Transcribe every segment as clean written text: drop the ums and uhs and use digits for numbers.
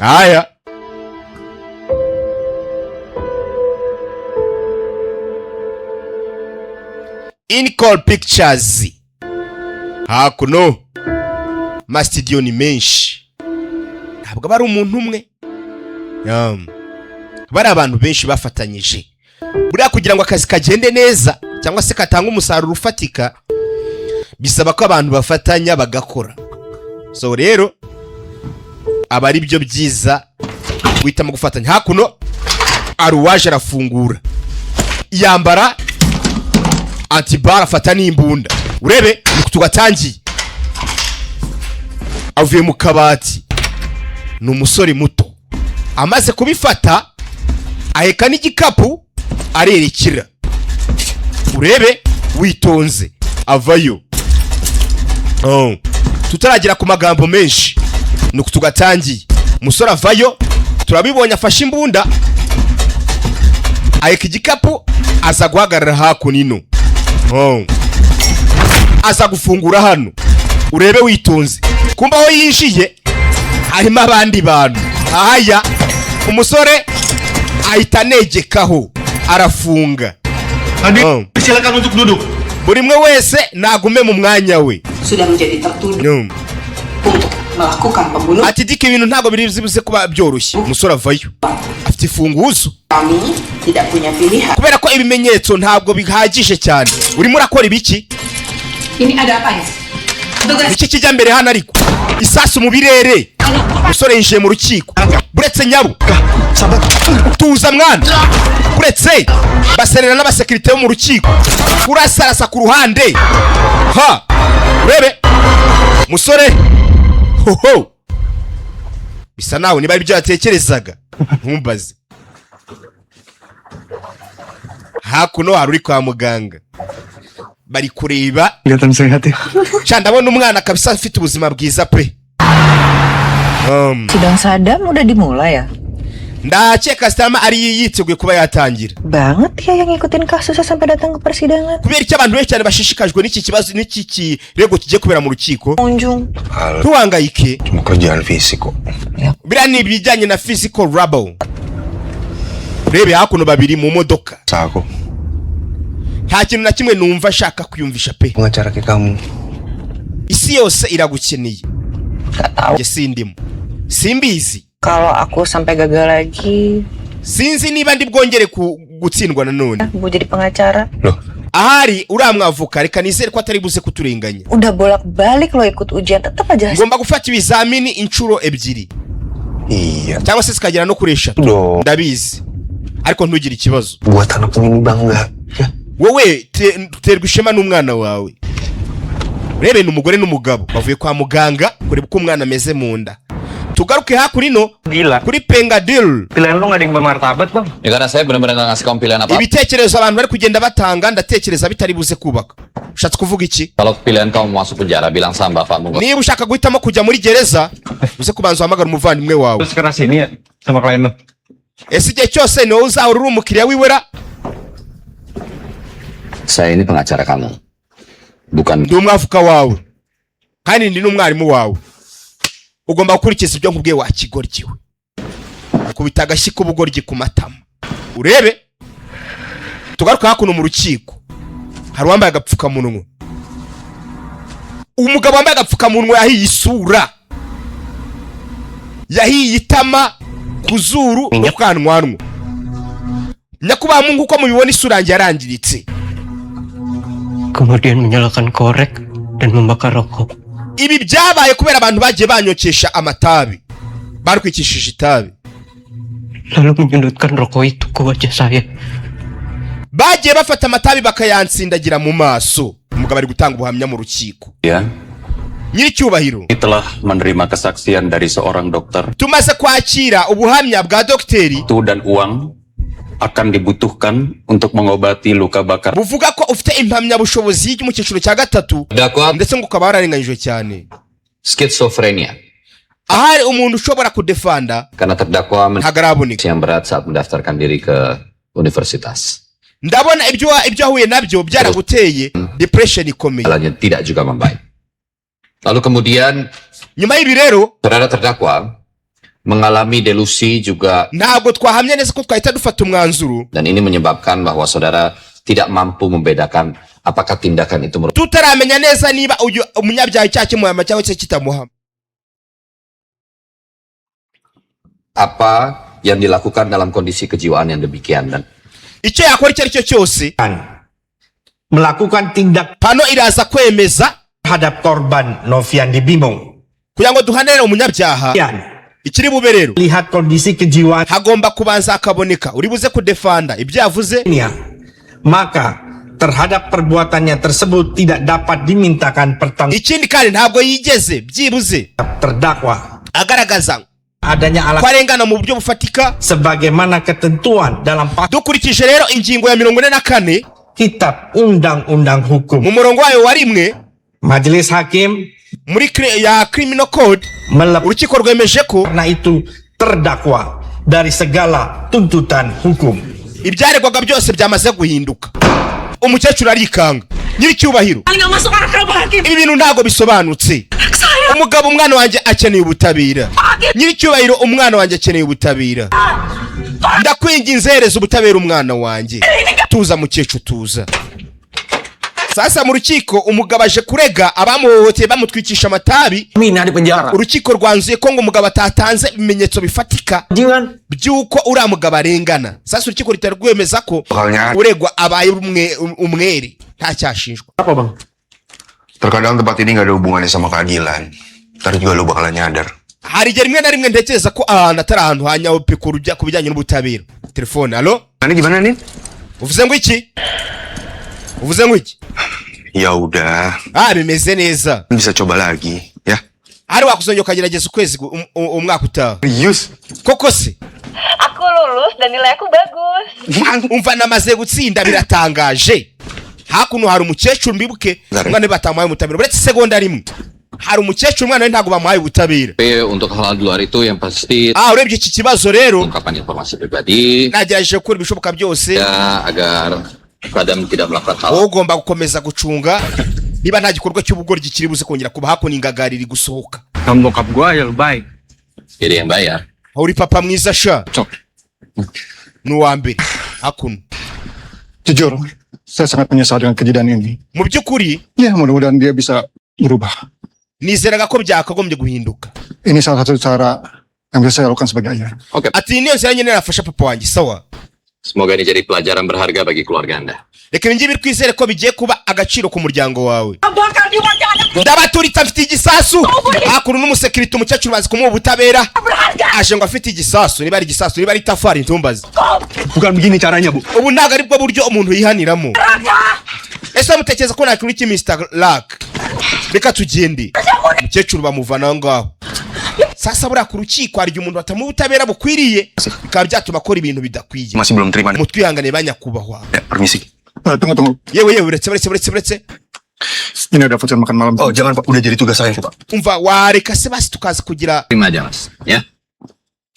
Aya, Incall Pictures hakuno, masitidiyo ni menshi, ntabwo aba ari umuntu umwe. Aba ari abantu benshi bafatanyije buriya kugira ngo akazi kagende neza cyangwa se katange umusaruro ufatika, bisaba ko abantu bafatanya bagakora. So rero aba ari byo byiza guhitamo gufatanya. Hakuno ari uwaje arafungura, yambara anti-balles, afata n'imbunda. Urebe ni tugatangiye, avuye mu kabati, ni umusore muto. Amaze kubifata aheka n'igikapu arerekera. Urebe witonze avayo. Oh. Tutaragera ku magambo menshi, nuko tugatangiye. Umusore avayo, turabibonye, afashe imbunda, aheka igikapu, aza guhagarara hakuno ino. Oh. Aza gufungura hano, urebe witonze. Kumba aho yinjiye harimo abandi bantu. Ahaya umusore ahita anegekaho arafunga. Oh. Silakan untuk duduk. Buri umwe wese nagume mu mwanya we. Sudah menjadi tertuduh No. untuk melakukan pembunuhan. Ati dika ibintu ntabwo biri buze kuba byoroshye. Umusore avayo afite imfunguzo. Kami tidak punya pilihan. Kubera ko ibimenyetso ntabwo bihagije cyane. Urimo urakora ibiki? Ini ada apa ya? Petugas. Iki kijya mbere hano ariko isasu mu birere. Umusore yinjiye mu rukiko. Buretse nyabu, tuza mwana, buretse baserera n'abasekirite bo mu rukiko, urasarasa ku ruhande. Ha, urebe musore, hoho, bisa naho niba ari ibyo yatekerezaga, ntumbaze. Hakuno hari uri kwa muganga, bari kureba. Kelihatan sehat ya. Sha, ndabona umwana kabisa afite ubuzima bwiza pe. Sidang Sadam udah dimulai ya? Ndakeka Sitama ari yiteguye kuba yatangira. Banget ya yang ngikutin kasusnya sampai datang ke persidangan. Kubera icyo abantu benshi cyane bashishikajwe n'iki kibazo, n'iki kirego kigiye kubera mu rukiko. Unjung. Ntuhangayike. Cuma kerjaan fisik kok. Biriya ni ibijyanye na physical labor. Urebe hakuno babiri mu modoka. Aku Nta kintu na kimwe numva ashaka kwiyumvisha pe. pengacara kayak kamu. Isi yose iragukeneye. Gak tahu. Njye sindimo, simbizi. Kalau aku sampai gagal lagi, Sinzi niba ndi bwongere gutsindwa nanone. Gue jadi pengacara. Loh, Ahari uriya mwavoka, reka nizere ko atari buze kuturenganya. Udah bolak-balik lo ikut ujian, tetap aja hasil Ngomba gufata ibizamini inshuro ebyiri iya cyangwa se zikagera no kuri eshatu. dong. Ndabizi, ariko ntugire ikibazo. Buat anak ini bangga. Ya. Wowe terwa ishema n'umwana wawe. Urebe ni umugore n'umugabo bavuye kwa muganga kureba uko umwana ameze mu nda. Tugaruke hakurino. Gila. Kuri Pengadil. Pilihan lu gak ada yang bermartabat, Bang. Ya karena saya benar-benar nggak ngasih kamu pilihan apa. Ibitekerezo abantu bari kugenda batanga, ndatekereza bitari buze kubaka. Ushatse kuvuga iki? Kalau pilihan kamu masuk penjara, bilang sama bapakmu. Niba ushaka guhitamo kujya muri gereza, uze kubanza uhamagara umuvandimwe wawe. Terus keras ini ya sama klien lu. Ese igihe cyose ni wowe uzahora uri umukiriya wiwe ra? Saya ini pengacara kamu. Bukan Ndi umwavoka wawe kandi ndi n'umwarimu wawe. Ugomba gukurikiza ibyo nkubwiye, wa kigoryi we. Kubita agashyi k'ubugoryi ku matama. Urebe tugaruka hakuno mu rukiko, hari uwambaye agapfukamunwa. Umugabo wambaye agapfukamunwa yahiye isura, yahiye itama, ku zuru no ku kanwanwa. Nyakubahwa, nk'uko mubibona, isura yanjye yarangiritse. Kemudian menyalakan korek dan membakar rokok. Ibi byabaye kubera abantu bagiye banyokesha amatabi, barwikishije itabi. Lalu menyundutkan rokok itu ke wajah saya. Bagiye bafata amatabi bakayansindagira mu maso. Umugabo ari gutanga ubuhamya mu rukiko. Ya, Nyiricyubahiro, ini telah menerima kesaksian dari seorang dokter. tumaze kwakira ubuhamya bwa dogiteri Waktu dan uang akan dibutuhkan untuk mengobati luka bakar buvuga ko ufite impamyabushobozi yo mu cyiciro cya gatatu, Dakwa ndetse ngo ukaba wararenganyijwe cyane. skizofrenia. Ahari umuntu ushobora kudefanda Karena terdakwa ntabwo araboneka. yang berat saat mendaftarkan diri ke universitas. Ndabona ibyo wahuye nabyo byaraguteye depression ikomeye. Jalannya tidak juga membaik. Lalu kemudian Nyuma y'ibi rero, saudara terdakwa Mengalami delusi juga Ntabwo twahamya neza ko twahita dufata umwanzuro dan ini menyebabkan bahwa saudara tidak mampu membedakan apakah tindakan itu tutaramenya neza niba uyu umunyabyaha icyaha kimuhama cyangwa se kitamuhama. Apa yang dilakukan dalam kondisi kejiwaan yang demikian dan Icyo yakora icyo ari cyo cyose, Melakukan tindak pano iraza kwemeza terhadap korban Noviandi Bimo. Kugira ngo duhanire umunyabyaha. Kemudian, Ikiri bube rero, lihat kondisi kejiwaannya, hagomba kubanza hakaboneka uri buze kudefanda ibyo yavuze. Maka terhadap perbuatannya tersebut tidak dapat dimintakan pertanggungjawab Ikindi kandi, ntabwo yigeze byibuze terdakwa agaragaza adanya ko alasan arengana mu buryo bufatika. Sebagaimana ketentuan dalam pasal Dukurikije rero ingingo ya 44 Kitab Undang-Undang Hukum. mu murongo wayo wa 1, Majelis Hakim muri ya criminal code, melepas urukiko rwemeje ko karena itu terdakwa dari segala tuntutan hukum. Ibyaregwaga byose byamaze guhinduka. Umukecuru arikanga. Nyiricyubahiro, Nggak masuk akal, Pak Hakim. ibi bintu ntabwo bisobanutse. Umugabo, umwana wanjye akeneye ubutabera. Nyiricyubahiro, umwana wanjye akeneye ubutabera. Ndakwinginze, hereza ubutabera umwana wanjye. Tuza mukecuru, tuza. Sasa mu rukiko umugabo aje kurega abamuhohoteye bamutwikisha amatabi. Mina di penjara. Urukiko rwanzuye ko ngo umugabo atatanze ibimenyetso bifatika Jangan. by'uko uriya mugabo arengana. Sasa urukiko rutari rwemeza ko Soalnya uregwa abaye umwere, nta cyashinjwa. Apa, Bang? Terkadang tempat ini nggak ada hubungannya sama keadilan. Ntar juga lu bakalan nyadar. Hari igihe rimwe na rimwe ntekereza ko ahantu atari ahantu ha nyawo pe ku bijyanye n'ubutabera. Telefone, allo? Ini gimana nih? Uvuze ngo iki? Uvuze ngo iki? Ya udah, Ah, bimeze neza. Bisa coba lagi, ya. Hari wakuzongera ukagerageza ukwezi umwaka utaha. Serius? Koko se? Aku lulus dan nilai aku bagus. Umva, namaze gutsinda, biratangaje. Hakuno hari umukecuru, mbibuke, umwana we batamuhaye ubutabera. Uretse isegonda rimwe, hari umukecuru, umwana we ntabwo bamuhaye ubutabera. Tapi untuk hal di luar itu yang pasti Ah, urebye iki kibazo rero, ungkapan informasi pribadi nagerageje gukora ibishoboka byose. Ya agar Kadam tidak melakukan hal Wowe ugomba gukomeza gucunga niba nta gikorwa cy'ubugoryi kiri buze kongera kuba. Hakuno ingagari iri gusohoka. Kamu bokap gua ya lu baik. Jadi yang bayar. Aho uri papa mwiza sha. Cok. Ni uwa mbere hakuno. Jujur, saya sangat menyesal dengan kejadian ini. Mu by'ukuri, Ya, mudah-mudahan dia bisa berubah. Nizeraga ko byakagombye guhinduka. Ini salah satu cara yang bisa saya lakukan sebagai ayah. Oke. Ati niyo nzira nyine nafasha papa wanjye, sawa. Semoga ini jadi pelajaran berharga bagi keluarga Anda. Reka ibi ngibi twizere ko bigiye kuba agaciro ku muryango wawe. Bakar di wajah anak Ndabaturitsa, mfite igisasu. Hakuno n'umusekirite, umukecuru bazi kumuha ubutabera, aje ngo afite igisasu, niba ari igisasu, niba ari itafari, ntumbaze. Bukan begini caranya, Bu. Ubu ntabwo ari bwo buryo umuntu yihaniramo. Ese mutekereza ko nta iki? Mr Luck, reka tugende. Umukecuru bamuvana aho ngaho. Sasa buriya ku rukiko hari igihe umuntu batamuha ubutabera bukwiriye, bikaba byatuma akora ibintu bidakwiye. Masih belum terima nih. Mutwihanganiye ba nyakubahwa. Ya, permisi. Eh, tunggu, tunggu. Yewe yewe, uretse, uretse, uretse, uretse. Ini ada voucher makan malam. Oh, jangan, Pak. Udah jadi tugas saya, Pak. Umva, wareka se basi tukaza kugira Terima aja, Mas. Ya.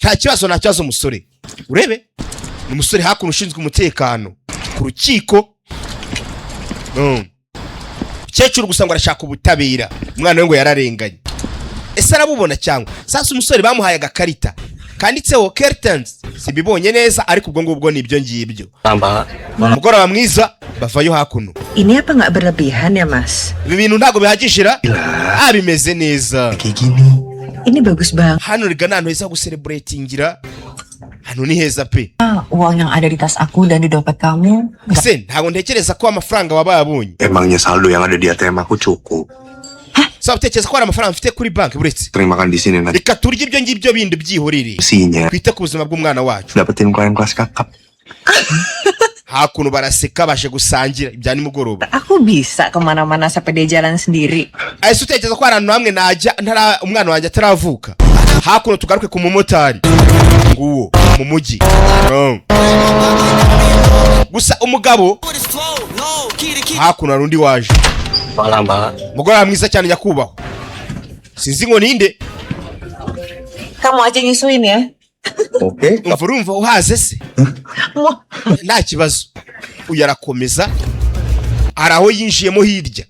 Nta kibazo, nta kibazo umusore. Urebe ni umusore hakuno ushinzwe umutekano ku rukiko. Umukecuru gusa ngo arashaka ubutabera, umwana we ngo yararenganye. Ese arabubona cyangwa? Sasa umusore bamuhaye agakarita kanditseho Kertens, simbibonye neza, ariko ubwo ngubwo ni ibyo ngibyo. Umugoroba mwiza, bavayo hakuno. Ini apa nggak berlebihan ya, Mas? Ibi bintu ntabwo bihagije ra? Ah, bimeze neza. Kayak gini. Ini bagus banget. Hano riga ni ahantu heza ho gucelebratingira, hano ni heza pe. Uang yang ada di tas aku dan di dompet kamu nggak Ese ntabwo ntekereza ko amafaranga waba yabonye. Emangnya saldo yang ada di ATM aku cukup. Saba utekereza ko hari amafaranga mfite kuri banki? Uretse Sering makan di sini nanti. reka turye ibyo ngibyo bindi byihorere. Isinya Twite ku buzima bw'umwana wacu. Dapetin klien kelas kakap. Hakuno baraseka, baje gusangira ibya nimugoroba. Aku bisa kemana-mana sampai dia jalan sendiri. Ese utekereza ko hari ahantu hamwe najya ntara umwana wanjye ataravuka? Hakuno tugaruke ku mumotari nguwo mu mujyi. Gusa umugabo hakuno hari undi waje. Malam, Pak. Umugoroba mwiza cyane nyakubahwa, sinzi ngo ninde. Kamu aja nyusuin ya. Oke. Umva, urumva uhaze se? Nta kibazo. Uyu arakomeza, hari aho yinjiyemo hirya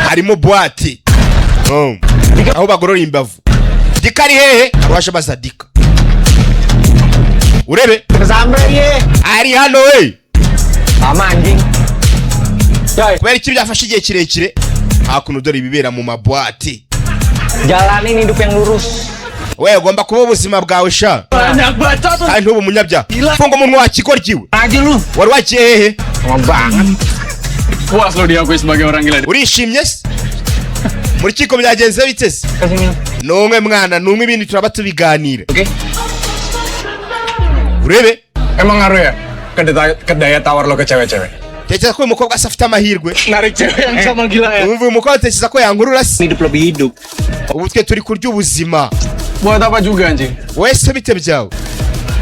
harimo boîte, aho bagorora imbavu. Dika ari hehe? Waje abaza Dika, urebe ari hano we. Lama, anjing. Kubera iki byafashe igihe kirekire? Hakuno dore ibibera mu mabwate. Jalanin hidup yang lurus. We, ugomba kuba ubuzima bwawe sha. Banyak bacot lu. Kandi ntube umunyabyaha. Funga umunwa wa kigoryi we. Aja lu. Wari wagiye hehe? Lama banget. Puas lu diakui sebagai orang gila. Urishimye se? Mu rukiko byagenze bite se? Kasih minum. Ni umwe mwana, ni umwe, ibindi turaba tubiganira. Oke. Urebe. Emang ngaruh ya ke daya tawar lo ke cewek-cewek? Tekereza ko uyu mukobwa se afite amahirwe? Narik cewek yang sama gila ya. Umva, uyu mukobwa tekereza ko yankurura se? Hidup lebih hidup. Ubu twe turi kurya ubuzima. Buat apa juga, anjing? Wese bite byawe?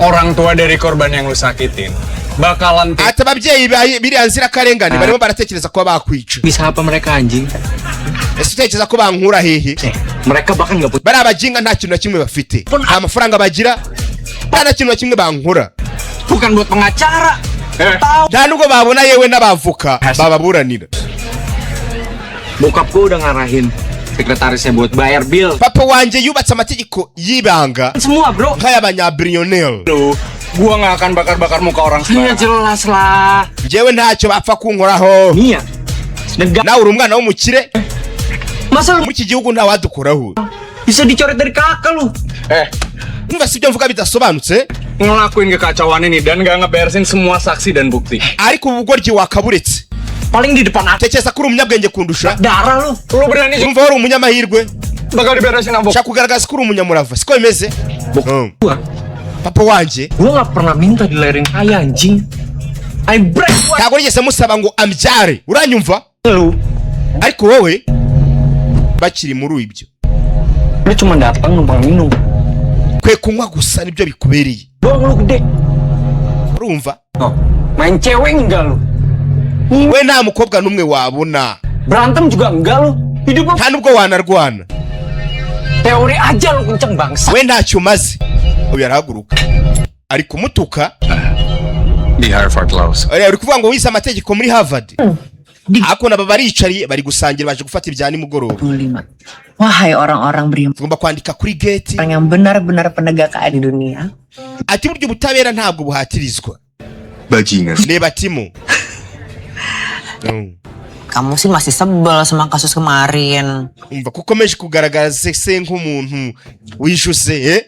Orang tua dari korban yang lu sakitin bakalan Ati ababyeyi biriya nzirakarengane barimo baratekereza kuba bakwica. Bisa apa mereka, anjing? Ese utekereza ko bankura hehe? Mereka bahkan nggak punya. Bari abajinga, nta kintu na kimwe bafite, nta mafaranga bagira, nta na kintu na kimwe bankura. Bukan buat pengacara. Eh, Nta nubwo babona yewe n'abavoka bababuranira. Bokap gue udah ngarahin sekretarisnya buat bayar bill. Papa wanjye yubatse amategeko y'ibanga Semua, bro. nk'ay'abanyabiliyoneri. Lu, gua nggak akan bakar-bakar muka orang Ya sembarangan. jelas lah. Njyewe ntacyo bapfa kunkoraho. Nih ya. Negara. Nawe uri umwana w'umukire. Masa lu Muri iki gihugu ntawadukoraho. Bisa dicoret dari kakak lu? Eh, Numva si ibyo mvuga bidasobanutse? Ngelakuin kekacauan ini dan gak ngeberesin semua saksi dan bukti. Ariko ubu bugoryi wakaburetse. Paling di depan aku. Tekereza ko uri umunyabwenge kundusha? Darah lu. Lu berani Urumva wari umunyamahirwe? Bakal diberesin sama Shaka kugaragaza ko uri umunyamurava, siko bimeze? Gua, Papa wanjye gua nggak pernah minta dilahirin kaya, anjing. I break ntabwo nigeze musaba ngo ambyare, uranyumva? Lu. Ariko wowe bakiri muri ibyo. Lu cuma datang numpang minum. Kwe kunywa gusa nibyo bikubereye. Bohong lu gede. Urumva? Oh, main cewek enggak lu? We, nta mukobwa n'umwe wabona. Berantem juga enggak lu. Hidup lu Nta nubwo wanarwana. Teori aja lu kenceng, bangsa. We, ntacyo umaze. Uyu arahaguruka ari kumutuka. Di Harvard Law School. Uriya uri kuvuga ngo wize amategeko muri Harvard, ariko nabo baricariye bari gusangira, baje gufata ibya nimugoroba. 25. Wahai orang-orang beriman Tugomba kwandika kuri gate. Yang benar-benar penegak keadilan di dunia. Ati burya ubutabera ntabwo buhatirizwa. Bajingan. Reba Timo. Kamu sih masih sebel sama kasus kemarin. Umva ko ukomeje kugaragaza se nk'umuntu wijuse, eh?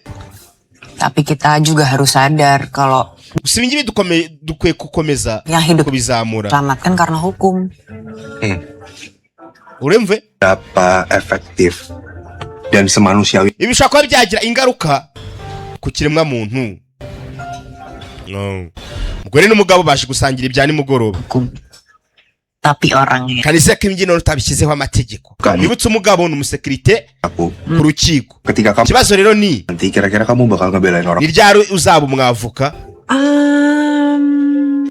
Tapi kita juga harus sadar kalau Gusa ibingibi dukwiye gukomeza yang hidup kubizamura. Selamatkan karena hukum. Urumve. Berapa efektif dan semanusiawi Ibi bishobora kuba byagira ingaruka ku kiremwamuntu. No. Umugore n'umugabo baje gusangira ibya nimugoroba. Hukum. Tapi orangnya Kanisa ko imbyino utabishyizeho amategeko. Kan. Nibutse, umugabo ni umusekirite aku ku rukiko. Ketika kamu Ikibazo rero ni nanti kira-kira kamu bakal ngebelain orang ni ryari uzaba umwavoka?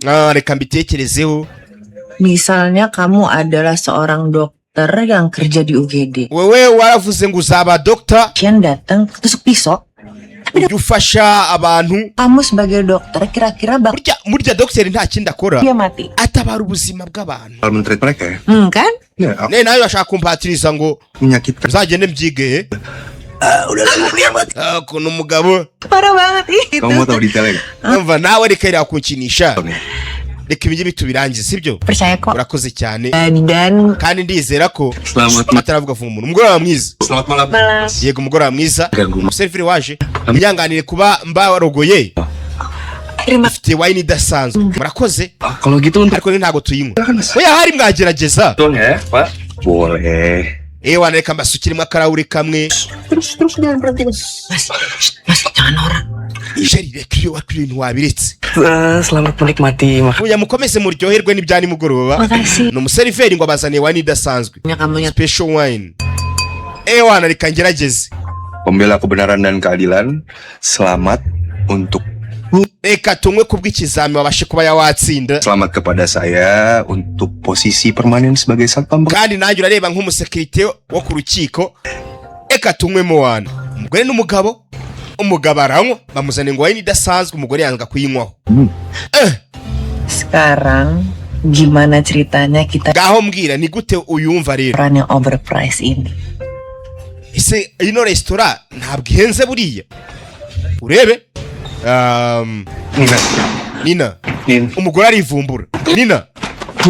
Ah, reka mbitekerezeho. Misalnya kamu adalah seorang dokter yang kerja di UGD. Wewe waravuze ngo uzaba dogita. Pasien datang tusuk pisau. Ujya ufasha abantu. Kamu sebagai dokter kira-kira bakal Burya burya dogiteri nta kindi akora, dia mati. Atabara ubuzima bw'abantu. Mentreat mereka ya? Kan? Ya, aku Ne nawe bashaka kumpatiriza ngo menyakitkan. nzagende mbyige. Ah, ukuntu umugabo Parah banget itu. Kamu mau tahu detailnya nggak? Umva nawe, reka reka kunkinisha. Nih. Reka ibingibi tubirangize, sibyo? Percaya kok. Urakoze cyane. Dan Kandi ndizera ko Selamat ataravuga afunga umuntu. Umugoroba mwiza. Selamat malam. Malam. Yego, umugoroba mwiza. Ganggu. Umuseriveri waje, munyanganire kuba mbarogoye. Terima Dufite wine idasanzwe, murakoze. Ah, kalau gitu untuk Ariko ntabwo tuyinywa. Oya, hari mwagerageza. dong ya, Pak. Boleh. Ewa, reka mbasukiremo akarahuri kamwe. Terus terus jangan berhenti, Mas. Mas, shh, Mas, jangan norak. Chérie, reka iyo wakira ibintu wabiretse. Selamat menikmati makan. Oya, mukomeze muryoherwe n'ibya nimugoroba. Makasih. Ni umuseriveri ngo abazaniye wine idasanzwe. Kamunya Special wine. Ewana, reka ngerageze. Pembela kebenaran dan keadilan, selamat untuk Reka tunywe kubw'ikizami wabashe kuba yawatsinda. Selamat kepada saya untuk posisi permanen sebagai satpam. Kandi nanjye urareba nk'umusekirite wo ku rukiko, reka tunywemo wana. Umugore n'umugabo, umugabo aranywa, bamuzaniye ngo wine idasanzwe, umugore yanga kuyinywaho. Eh, Sekarang gimana ceritanya kita ngaho mbwira, ni gute uyumva rero? Restoran yang overpriced ini? Ese ino resitora ntabwo ihenze buriya? Urebe. Nina. Nina. Nin. Umugore arivumbura. Nina.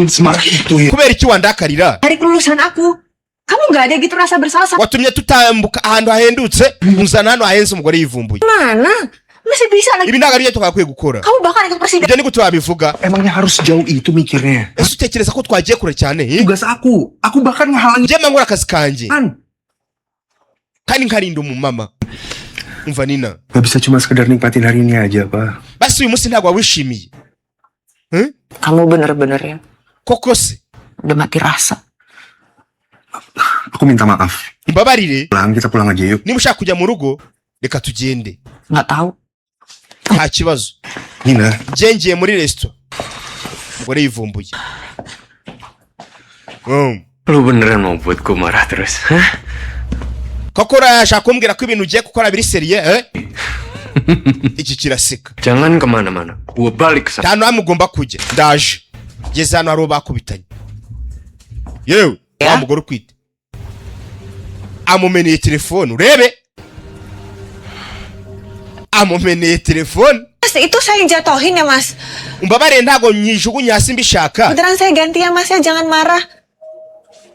Semarah itu ya. Kubera iki wandakarira? Hari kelulusan aku. Kamu nggak ada gitu rasa bersalah sama Watumye tutambuka ahantu hahendutse, unzana hano hahenze. Umugore yivumbuye. mana? Masih bisa lagi. Ibi ntabwo aribyo twagakwiye gukora. Kamu bahkan ikut persidangan. Ibyo ni gute wabivuga? Emangnya harus sejauh itu mikirnya? Ese utekereza ko twagiye kure cyane, eh? Tugas aku. Aku bahkan ngehalangin. Njye mba nkora akazi kanjye kandi nkarinda umumama. Umva Nina. Gak bisa cuma sekedar nikmatin hari ini aja, Pak. Basi uyu munsi ntabwo wawishimiye? Kamu bener-bener ya. Koko se? Udah mati rasa. Aku minta maaf. Mbabarire. Pulang, kita pulang aja yuk. Niba ushaka kujya mu rugo, reka tugende. Nggak tahu. Nta kibazo. Nina. Njye ngiye muri resitora. Umugore yivumbuye. Lu beneran mau buat gue marah terus? Hah? Koko urashaka kumbwira ko ibintu ugiye gukora biri sérieux, eh? Iki kiraseka. Jangan kemana-mana. Gue balik ke sana. Nta hantu hamwe ugomba kujya, ndaje. Ngeze hano hari uwo bakubitanye. Yewe, wa mugore utwite amumeneye telefone. Urebe, amumeneye telefone. Mas, itu saya yang jatuhin ya, Mas. Umbabarire, ntabwo nyijugunye hasi mbishaka. Beneran saya ganti ya, Mas ya. Jangan marah.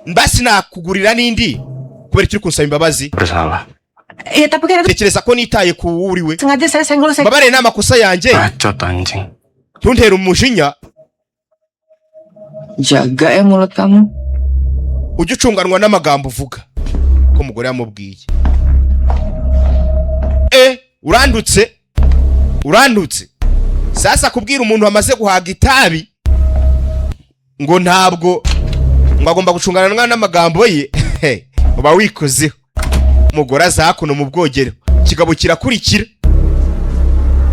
Mbasi nakugurira n'indi. Kubera icyo uri kunsaba imbabazi? Bersalah. Ya, tapi kan itu Tekereza ko nitaye ku wuriwe. sengaja saya senggol saya. Mbabarire, ni amakosa yanjye. Bacot anjing. Ntuntere umujinya. Jaga ya mulut kamu. Ujye ucunganwa n'amagambo uvuga, ko umugore yamubwiye. E, urandutse, urandutse. Sasa kubwira umuntu wamaze guhaga itabi ngo ntabwo ngo agomba gucungana n'amagambo ye, uba wikozeho. Umugore aza hakuno mu bwogero, kigabo kirakurikira.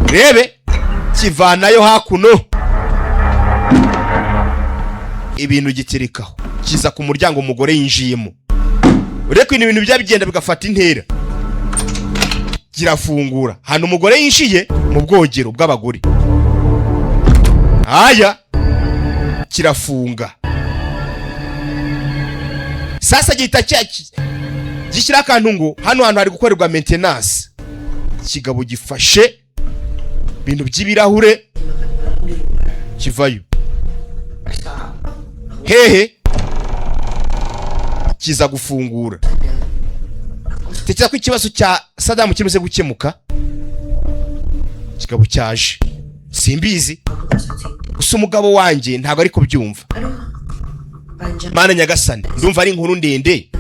Rebe, kivanayo hakuno ibintu, giterekaho, kiza ku muryango umugore yinjiyemo. Urebe ko ibintu bijya bigenda bigafata intera. Kirafungura hano umugore yinjiye mu bwogero bw'abagore. Aya, kirafunga. Sasa gihita gishyiraho akantu ngo hano hantu hari gukorerwa maintenance. Ikigabo gifashe ibintu by'ibirahure, kivayo hehe? Kiza gufungura. Tekereza ko ikibazo cya Sadamu kimaze gukemuka. Kigabo cyaje, simbizi gusa umugabo wanjye ntabwo ari kubyumva. Mana nyagasani, ndumva ari inkuru ndende,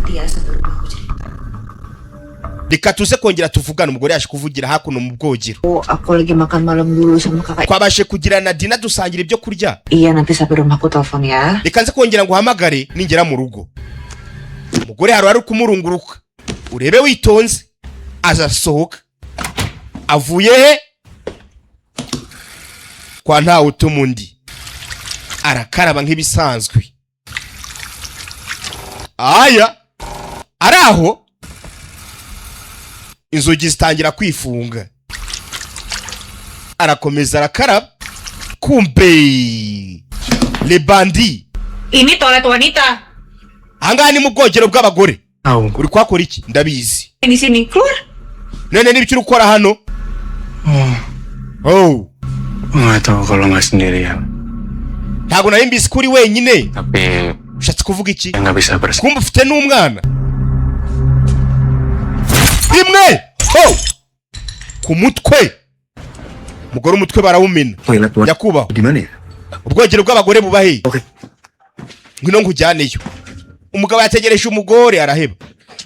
reka tuze kongera tuvugane. Umugore yaje kuvugira hakuno mu bwogero. Oh, aku lagi makan malam dulu sama kakak. Twabashe kugirana dinner, dusangira ibyo kurya. Iya, nanti sampai rumah aku telepon ya. Reka nze kongera ngo uhamagare ningera mu rugo. Umugore hari wari kumurunguruka. Urebe witonze, azasohoka avuye he? Kwa ntawe utuma undi, arakaraba nk'ibisanzwe. Aya, ari aho inzugi zitangira kwifunga, arakomeza arakaraba. Kumbe le bandi. Ini toilet wanita. Ahangaha ni mu bwogero bw'abagore. Uri kuhakora iki? Ndabizi. Di sini. Keluar. None n'ibyo uri gukora hano? Oh. Nggak tahu kalau nggak sendirian. Ntabwo nari mbizi ko uri wenyine. Tapi Ushatse kuvuga iki? nggak bisa bersama. Kumva ufite n'umwana rimwe ho ku mutwe. Umugore umutwe barawumena. Toilet buat Nyakubahwa, di mana ya? ubwogero bw'abagore buba he? Oke. Ngwino nkujyaneyo. Umugabo yategereje umugore araheba.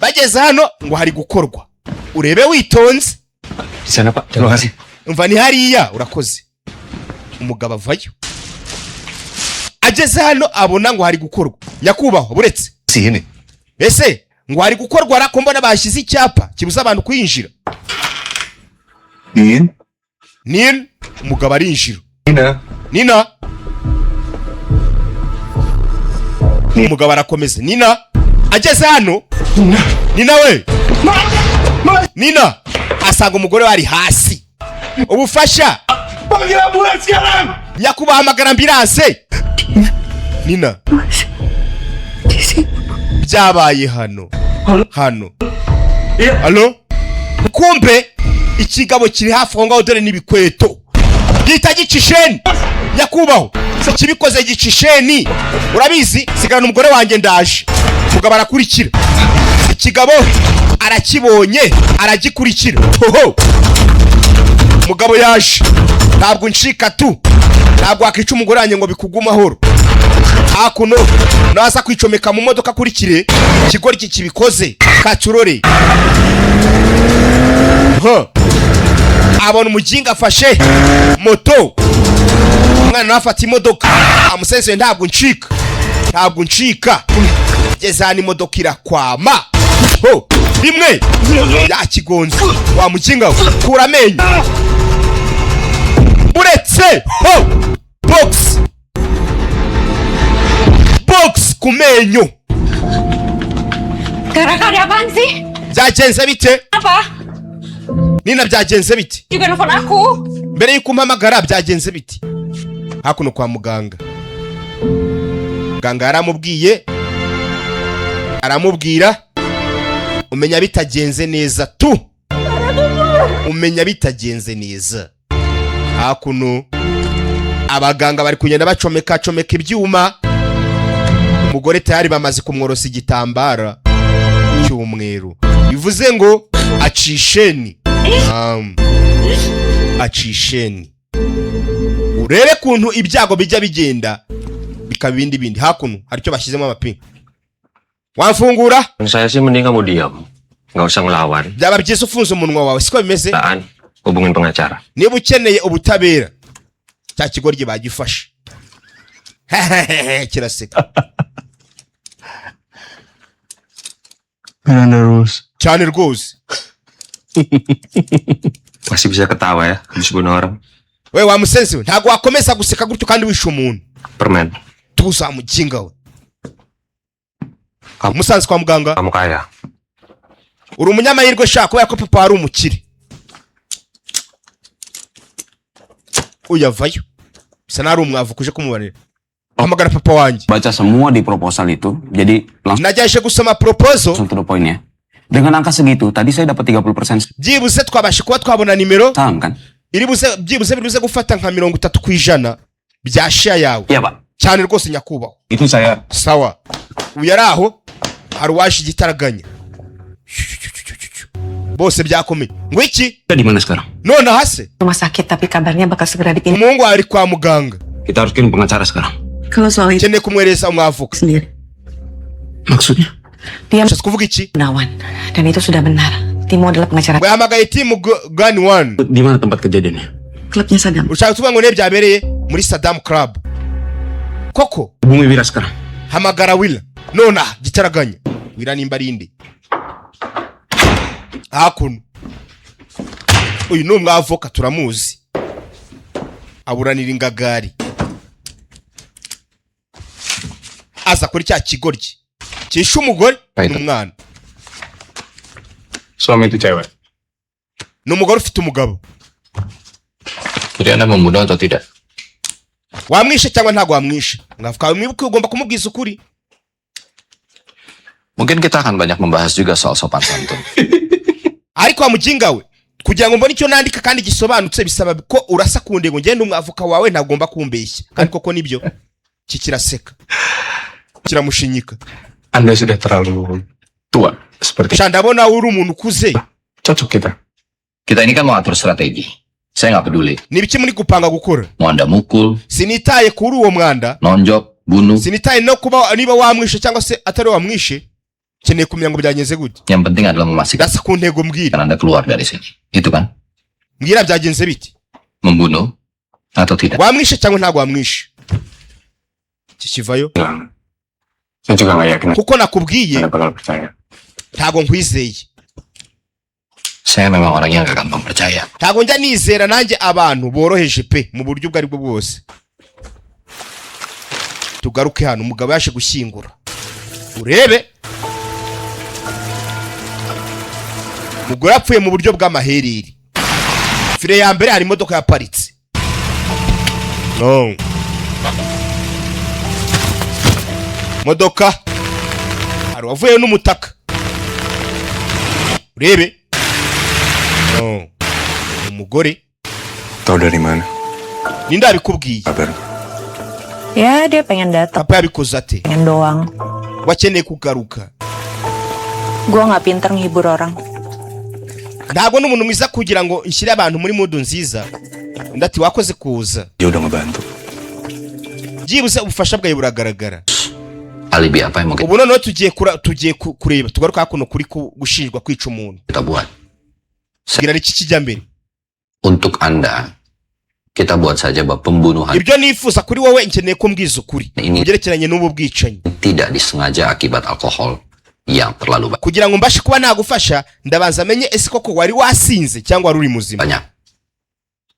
Bageze hano ngo hari gukorwa. Urebe witonze. Di sana, Pak. Terima kasih. Umva, ni hariya, urakoze. Umugabo avayo, ageze hano abona ngo hari gukorwa. Nyakubahwa, buretse. Sini. Ese ngo hari gukorwa ra, ko mbona bashyize icyapa kibuza abantu kwinjira? Din. Nina. Umugabo arinjira. Nina. Nina. Umugabo arakomeza. Nina ageze hano, Nina we, Nina, asanga umugore we ari hasi. Ubufasha! Panggil ambulans sekarang! Nyakubahwa, hamagara ambulance. Nina, byabaye hano hano. Alo, kumbe ikigabo kiri hafi aho ngaho, dore n'ibikweto gihita gica isheni. Nyakubahwa, ikibikoze gica isheni, urabizi. Sigarana umugore wanjye, ndaje. Umugabo arakurikira ikigabo, arakibonye, aragikurikira. Hoho, umugabo yaje. Ntabwo ncika tu, ntabwo wakwica umugore wanjye ngo bikugume amahoro. Hakuno naza kwicomeka mu modoka, akurikire ikigoryi kibikoze katurore. Huh. Abona umuginga afashe moto, umwana nawe afata imodoka, amusezeye. Ntabwo ncika, ntabwo ncika. Geze hano imodoka irakwama. Ho rimwe yakigonze. Wa muginga we, kura amenyo uretse ho box box ku menyo. Karaka, ada apaan sih? Byagenze bite? Apa? Nina, byagenze bite? Juga nelfon aku. Mbere y'uko umpamagara byagenze bite? Hakuno kwa muganga, muganga yaramubwiye, aramubwira: umenya bitagenze neza tu, umenya bitagenze neza. Hakuno abaganga bari kugenda bacomeka comeka ibyuma. Umugore tayari bamaze kumworosa igitambara cy'umweru, bivuze ngo acisheni, acisheni. Urebe kuntu ibyago bijya bigenda bikaba ibindi bindi. Hakuno hari icyo bashyizemo amapingu. Wamfungura? Saya sih mending kamu diam. Nggak usah ngelawan. Byaba byiza ufunze umunwa wawe, siko bimeze? Taan, hubungin pengacara. Niba ukeneye ubutabera, cya kigoryi bagifashe kiraseka. Miranda rules. Cyane rwose. Masih bisa ketawa ya, habis bunuh orang. We wa musenzi we, ntabwo wakomeza guseka gutyo kandi wishe umuntu. Permen, Tuza muginga we. Musanze kwa muganga. Kamu kaya. Uri umunyamahirwe sha, kubera ko papa wari umukire. Uyavayo bisa n'aho ari umwavuka uje kumubarira. Hamagara papa wanjye. Baca semua di proposal itu, jadi langsung Nagerageje gusoma proposal. to the point ya. Dengan angka segitu, tadi saya dapat 30% Byibuze twabasha kuba twabona nimero saham kan? Iri buze byibuze biri buze gufata nka 30% bya share yawe. Iya Pak. Cyane rwose nyakubahwa. Itu saya Sawa. Uyu yari aho, hari uwaje igitaraganya, bose byakomeye ngo iki? Di mana sekarang? Nonaha se? Rumah sakit, tapi kabarnya bakal segera dipindah. Umuhungu wawe ari kwa muganga. Kita harus kirim pengacara sekarang. Kalau soal itu Ukeneye kumwereza umwavoka. sendiri. Maksudnya? Dia Ushatse kuvuga iki? Gunawan. Dan itu sudah benar. Timo adalah pengacara. Ngo yahamagaye timu gani wani. Di mana tempat kejadiannya? Klubnya Sadam. Ushaka kuvuga ngo niyo byabereye muri Saddam Club koko? Hubungi Wira sekarang. Hamagara Wila nonaha gitaraganya. Wira nimba ari inde? Hakuno uyu ni umwavoka turamuzi, aburanira ingagari. Aza kuri cya kigoryi cyishe umugore n'umwana. Suami itu cewek. Ni umugore ufite umugabo. Jadi Anda membunuh atau tidak? Wamwishe cyangwa ntabwo wamwishe? Mwavuga mwibuke, ugomba kumubwiza ukuri. Mungkin kita akan banyak membahas juga soal sopan santun. Ariko wa muginga we, kugira ngo mbone icyo nandika kandi gisobanutse bisaba ko urasa ku ntego. Ngende umwavoka wawe ntagomba kumbeshya, kandi koko nibyo. Iki kiraseka, kiramushinyika. Anda sudah terlalu tua seperti Sha, ndabona uri umuntu ukuze. Cocok kita. Kita ini kan mau atur strategi. Saya nggak peduli. Ni ibiki muri gupanga gukora? Mau Anda mukul, Sinitaye kuri uwo mwanda. Nonjok, bunuh. Sinitaye no kuba niba wamwishe cyangwa se atari wamwishe, nkeneye kumenya ngo byagenze gute. Yang penting adalah memastikan Rasa ku ntego, mbwira. Anda keluar dari sini. Itu kan? Mbwira byagenze bite. Membunuh atau tidak? Wamwishe cyangwa ntabwo wamwishe? Iki kivayo. Saya juga nggak yakin Kuko nakubwiye, Anda bakal percaya. Ntabwo nkwizeye. Saya memang orangnya nggak gampang percaya. Ntabwo njya nizera nanjye abantu boroheje pe, mu buryo ubwo aribwo bwose. Tugaruke hano, umugabo yaje gushyingura. Urebe, umugore yapfuye mu buryo bw'amaherere. Fire ya mbere hari imodoka yaparitse, no modoka hari uwavuyeyo n'umutaka. Urebe. Oh. Umugore. Tahu dari mana? Ninde yabikubwiye? Kabar. Ya, dia pengen datang Papa yabikoze ate? doang. Wakeneye kugaruka. Gua nggak pinter ngehibur orang. Ntabwo n'umuntu mwiza kugira ngo nshyire abantu muri mood nziza. Undi ati: "Wakoze kuza." Dia udah ngebantu. Byibuze ubufasha bwawe buragaragara. Alibi apa yang mau Ubu noneho tugiye kureba, tugaruka hakuno kuri gushinjwa kwica umuntu. kita buat? Kugira iki kijya mbere? Untuk Anda, kita buat saja bahwa pembunuhan Ibyo nifuza kuri wowe, nkeneye ko mbwiza ukuri ini ku byerekeranye n'ubu bwicanyi. tidak disengaja akibat alkohol yang terlalu Kugira ngo mbashe kuba nagufasha, ndabanza amenye ese koko wari wasinze cyangwa wari uri muzima. banyak.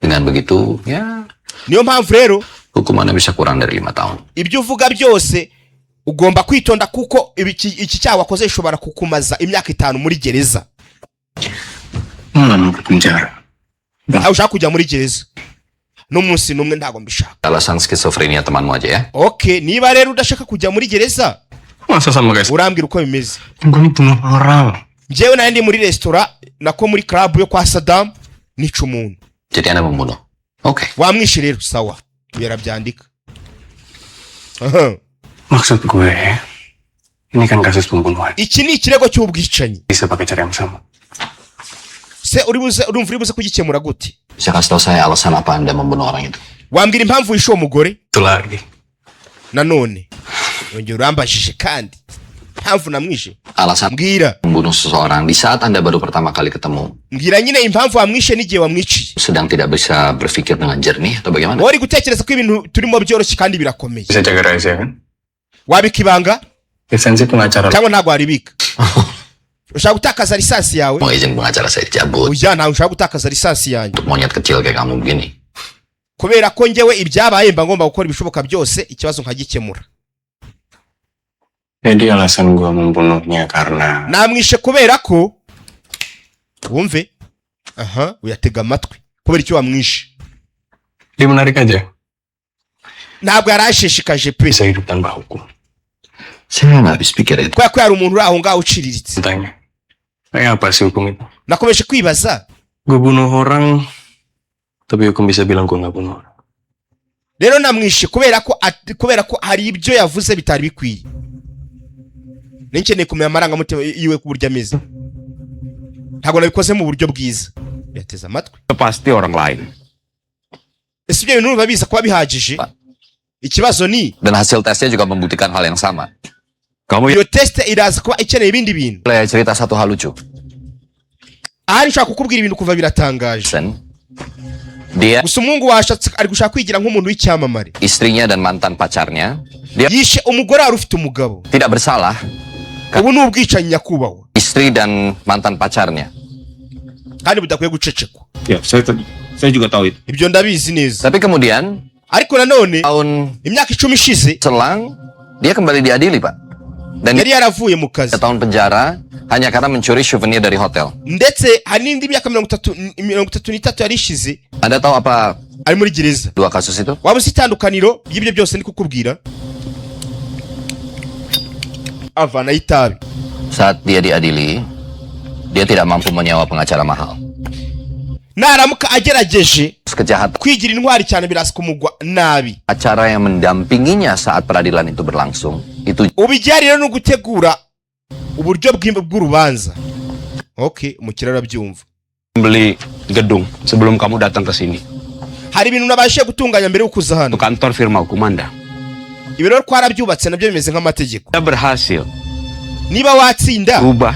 Dengan begitu, ya Niyo mpamvu rero hukumannya bisa kurang dari 5 tahun. Ibyo uvuga byose ugomba kwitonda, kuko iki cyaha wakoze gishobora kukumaza imyaka 5 muri gereza. Malah mau ke penjara. Ntawe ushaka kujya muri gereza n'umunsi n'umwe, ntabwo mbishaka. Alasan skizofrenia temanmu aja ya. OK, niba rero udashaka kujya muri gereza, Masa sama guys? urambwira uko bimeze. Gue ini bunuh orang. Njyewe nari ndi muri resitora, nako muri club yo kwa Sadamu, nica umuntu. Jadi Anda membunuh. Oke. Wamwishe rero, sawa. Yarabyandika. Aha. Maksud gue, ini kan kasus pembunuhan. Iki ni ikirego cy'ubwicanyi. Bisa pakai cara yang sama. Se uri buze, urumva uri buze kugikemura gute? Bisa kasih tahu saya alasan apa Anda membunuh orang itu? Wambwira impamvu wishe uwo mugore? Itu lagi. Nanone yongera urambajije kandi impamvu namwishe. Alasan Mbwira. membunuh seseorang di saat Anda baru pertama kali ketemu, Mbwira nyine impamvu wamwishe n'igihe wamwiciye. sedang tidak bisa berpikir dengan jernih atau bagaimana? Wowe uri gutekereza ko ibintu turimo byoroshye kandi birakomeye. Bisa jaga rahasia kan? Wabika ibanga Lisensi pengacara. cyangwa ntabwo waribika? Ushaka gutakaza lisansi yawe? Mau izin pengacara saya dicabut Oya, ntabwo ushaka gutakaza lisansi yanjye. untuk monyet kecil kayak kamu begini. Kubera ko njyewe ibyabaye mba ngomba gukora ibishoboka byose ikibazo nkagikemura. Jadi alasan gue membunuhnya karena Namwishe kubera ko, wumve aha, uyatega amatwi, kubera icyo wamwishe. Dia menarik aja. Ntabwo yari ashishikaje pe. Bisa hidup tanpa hukum. Saya nggak habis pikir itu. Kubera ko yari umuntu uri aho ngaho uciriritse. Tanya, kayak apa sih hukum itu? Nakomeje kwibaza. Gue bunuh orang, tapi hukum bisa bilang gue nggak bunuh orang. Rero namwishe kubera ko hari ibyo yavuze bitari bikwiye. Nkeneye kumenya amarangamutima yiwe ku buryo ameze. Ntabwo nabikoze mu buryo bwiza. Yateze amatwi. Pasti orang lain. Ese ibyo bintu urumva biza kuba bihagije? Ikibazo ni Dan hasil tesnya juga membuktikan hal yang sama. Kamu iyo test iraza kuba ikeneye ibindi bintu. Boleh cerita satu hal lucu. Ahari nshobora kukubwira ibintu kuva biratangaje. Sen, dia Gusa umuhungu washatse ari gushaka kwigira nk'umuntu w'icyamamare. Istrinya dan mantan pacarnya, dia Yishe umugore wari ufite umugabo. Tidak bersalah. Ubu ni ubwicanyi, nyakubahwa. Istri dan mantan pacarnya. Kandi budakwiye gucecekwa. Ya, saya juga tahu itu. Ibyo ndabizi neza. Tapi kemudian Ariko nanone tahun imyaka 10 ishize selang dia kembali diadili, Pak. Dan yari yaravuye mu kazi tahun penjara hanya karena mencuri souvenir dari hotel. Ndetse hari n'indi myaka 33 yari ishize Anda tahu apa ari muri gereza. Dua kasus itu? Waba uzi itandukaniro ry'ibyo byose ndi kukubwira? Avanayo itabi. Saat dia diadili, dia tidak mampu menyewa pengacara mahal. Naramuka agerageje Kejahatan kwigira intwari cyane biraza kumugwa nabi. Acara yang mendampinginya saat peradilan itu berlangsung itu Ubu igihari rero ni ugutegura uburyo bw'urubanza. OK, umukire arabyumva. Beli gedung sebelum kamu datang ke sini. Hari ibintu nabashije gutunganya mbere yo kuza hano. Untuk kantor firma hukum Anda. Ibi rero twarabyubatse, nabyo bimeze nk'amategeko. Anda berhasil Niba watsinda, rubah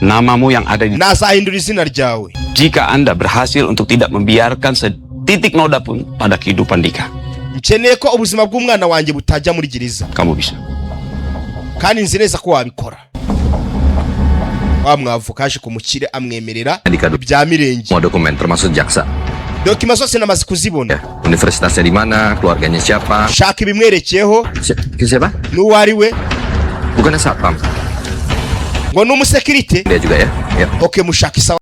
namamu yang ada di nazahindura izina ryawe. Jika Anda berhasil untuk tidak membiarkan setitik noda pun pada kehidupan Dika. Nkeneye ko ubuzima bw'umwana wanjye butajya muri gereza. Kamu bisa. Kandi nzi neza ko wabikora. Wa mwavoka yaje ku mukire amwemerera Dika ibya mirenge. Semua dokumen termasuk jaksa. Document zose namaze kuzibona. Ya, universitasnya di mana, keluarganya siapa? Shaka ibimwerekeyeho. Siapa? N'uwo ari we. Bukannya satpam. Ngo ni umusekirite. Dia juga ya. Ya. OK, mushaka isawa.